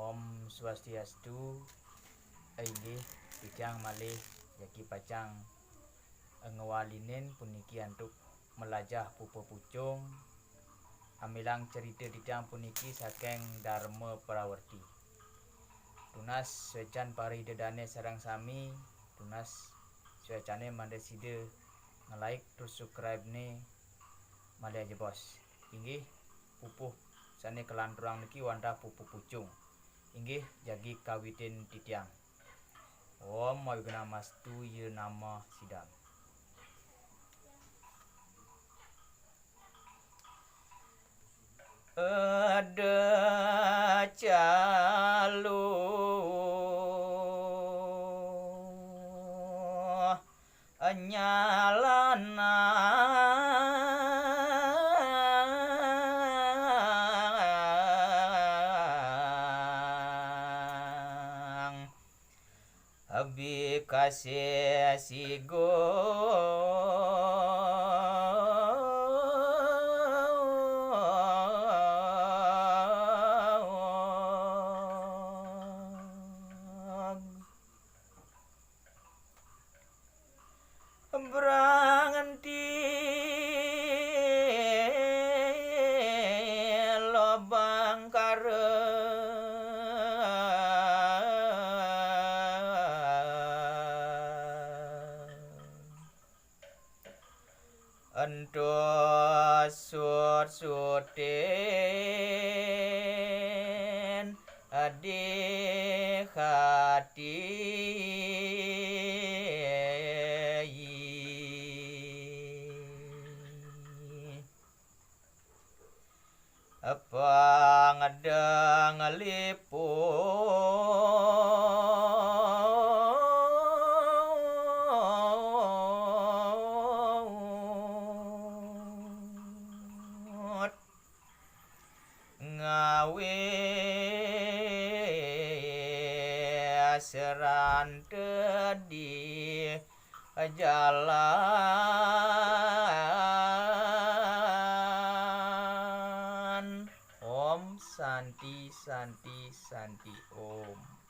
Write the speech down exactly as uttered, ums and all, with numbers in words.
Om Swastiastu. Inggih, titiang malih jagi pacang ngwalinin puniki antuk malajah pupuh pucung. Amilang cerita titiang puniki saking Dharma Prawerti. Tunas suécan para Ida dané sareng sami, tunas suécané mangda sida nge-like tur subscribe-né malih ajebos. Inggih, pupuh sané kalanturang niki wantah pupuh pucung. Inggih, jagi kawitin titiang. Om Awighnamastu Ye Namah Sidam. Ada calu nyalanang. Bikasih sigo. Brang enti lobang kareng. Ento sut-sutin di hati. Pangedeng liput. Ngawi seranta di jalan. Om Santi, Santi, Santi Om.